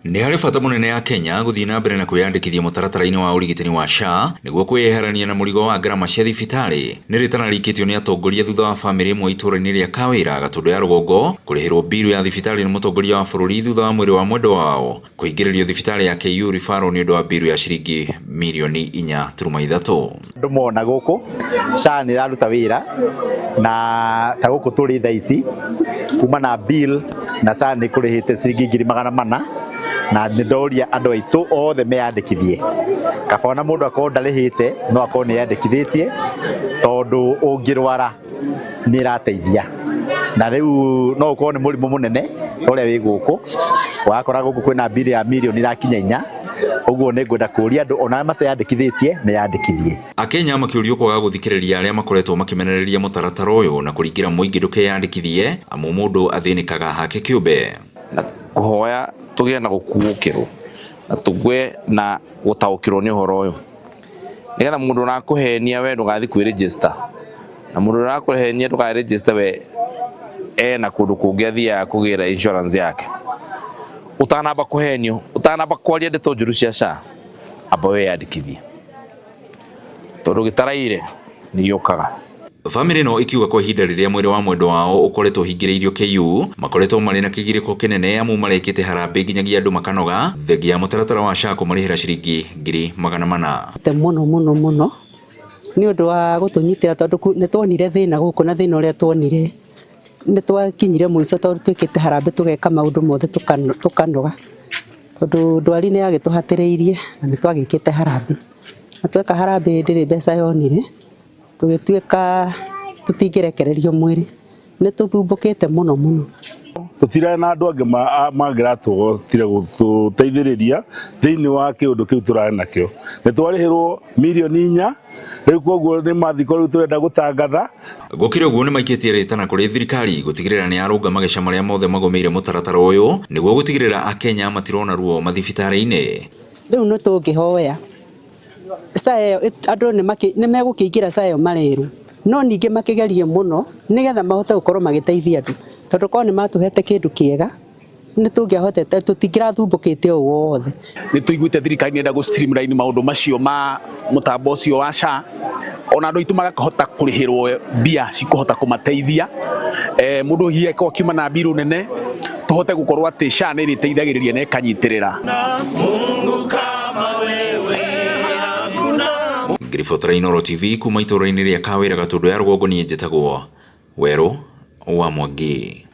Nĩ harĩ bata mũnene Akenya gũthiĩ na mbere na kwĩyandĩkithia mũtaratara-inĩ wa ũrigitani wa SHA nĩguo kwĩyeherania na mũrigo wa ngarama cia thibitarĩ. Nĩ rĩtana rĩikĩtio nĩ atongoria thutha wa bamĩrĩ ĩmwe itũũra-inĩ rĩa Kawĩra, Gatũndũ ya Rũgongo kũrĩhĩrwo mbiru ya thibitarĩ nĩ mũtongoria wa bũrũri thutha wa mwĩrĩ wa mwendwa wao kũhingĩrĩrio thibitarĩ ya KU Referral nĩ ũndũ wa mbiru ya ciringi mirioni 4.3. Andũ mona gũkũ SHA nĩ ĩraruta wĩra na ta gũkũ tũrĩ thaa ici kuma na bill na SHA nĩ kũrĩhĩte ciringi 400,000, na nĩ ndoria andũ aitũ othe meyandĩkithie. Kaba ona mũndũ akorwo ndarĩhĩte no akorwo nĩ eyandĩkithĩtie, tondũ ũngĩrwara nĩ ĩrateithia. Na rĩu no ũkorwo nĩ mũrimũ mũnene ta ũrĩa wĩ gũkũ, wakora gũkũ kwĩna bill ya mirioni irakinya 4. Ũguo nĩ ngwenda kũria andũ ona arĩa mateyandĩkithĩtie meyandĩkithie. Akenya makĩũrio kwaga gũthikĩrĩria arĩa makoretwo makĩmenereria mũtaratara ũyũ na kũringĩra mũingĩ ndũkeyandĩkithie amu mũndũ athĩnĩkaga hake kĩũmbe. Na kũhoya tũgĩe na gũkuũkĩrwo na tũgĩe na gũtaũkĩrwo nĩ ũhoro ũyũ, nĩgetha mũndũ ũrakũhenia we ndũgathiĩ kwĩ-register, na mũndũ ũrakũhenia ndũka-register we ena kũndũ kũngĩ athiaga kũgĩra insurance yake. Ũtanamba kũhenio, ũtanamba kwaria ndeto njũru cia SHA, amba wĩyandĩkithie, tondũ gĩtaraire nĩ gĩũkaga. Bamĩrĩ ĩno ĩkiuga kwa ihinda rĩrĩa mwĩrĩ wa mwendwa wao ũkoretwo ũhingĩrĩirio KU makoretwo marĩ na kĩgirĩko kĩnene amu marekĩte harambĩ nginyagia andũ makanoga thengia ya mũtaratara wa SHA kũmarĩhĩra ciringi 400,000. Mũno mũno mũno nĩ ũndũ wa gũtũnyitĩra, tondũ nĩ tuonire thĩna gũkũ, na thĩna ũrĩa tuonire nĩ twakinyire mũico, tondũ twĩkĩte harambĩ tũgeka maũndũ mothe tũkanoga, tondũ ndwari nĩ yagĩtũhatĩrĩirie na nĩ twagĩkĩte harambĩ, na tweka harambĩ ndĩrĩ mbeca yonire, tũgĩtuĩka tũtingĩrekererio mwĩrĩ, nĩ tũthumbũkĩte mũno mũno. Tũtirarĩ na andũ angĩ mangĩratũhotire gũtũteithĩrĩria thĩinĩ wa kĩũndũ kĩu tũrarĩ nakĩo. Nĩ twarĩhĩrwo mirioni 4 rĩu, koguo nĩ mathiko rĩu tũrenda gũtangatha. Gũkĩrĩ ũguo, nĩ maikĩtie rĩtana kũrĩ thirikari gũtigĩrĩra nĩ yarũnga mageca marĩa mothe magũmĩire mũtaratara ũyũ nĩguo gũtigĩrĩra Akenya matirona ruo mathibitarĩ-inĩ. Rĩu nĩ tũngĩhoya SHA ĩyo andũ nĩ megũkĩingĩra SHA ĩyo marerwo, no ningĩ makĩgerie mũno nĩgetha mahote gũkorwo magĩteithia andũ, tondũ korwo nĩ matũhete kĩndũ kĩega nĩ tũngĩahotete, tũtingĩrathumbũkĩte ũũ wothe. Nĩ tũiguĩte thirikari nĩ enda gũ streamline maũndũ macio ma mũtambo ũcio wa SHA, ona andũ aitũ makahota kũrĩhĩrwo mbia cikũhota kũmateithia. Mũndũ hihi akorwo akiuma na mbirũ nene, tũhote gũkorwo atĩ SHA nĩ ĩrĩteithagĩrĩria na ĩkanyitĩrĩra. Mungu kama wewe hakuna. Ngĩribotera Inooro TV kuma itũũra-inĩ rĩa Kawĩra, Gatũndũ ya Rũgongo, niĩ njĩtagwo Werũ wa Mwangi.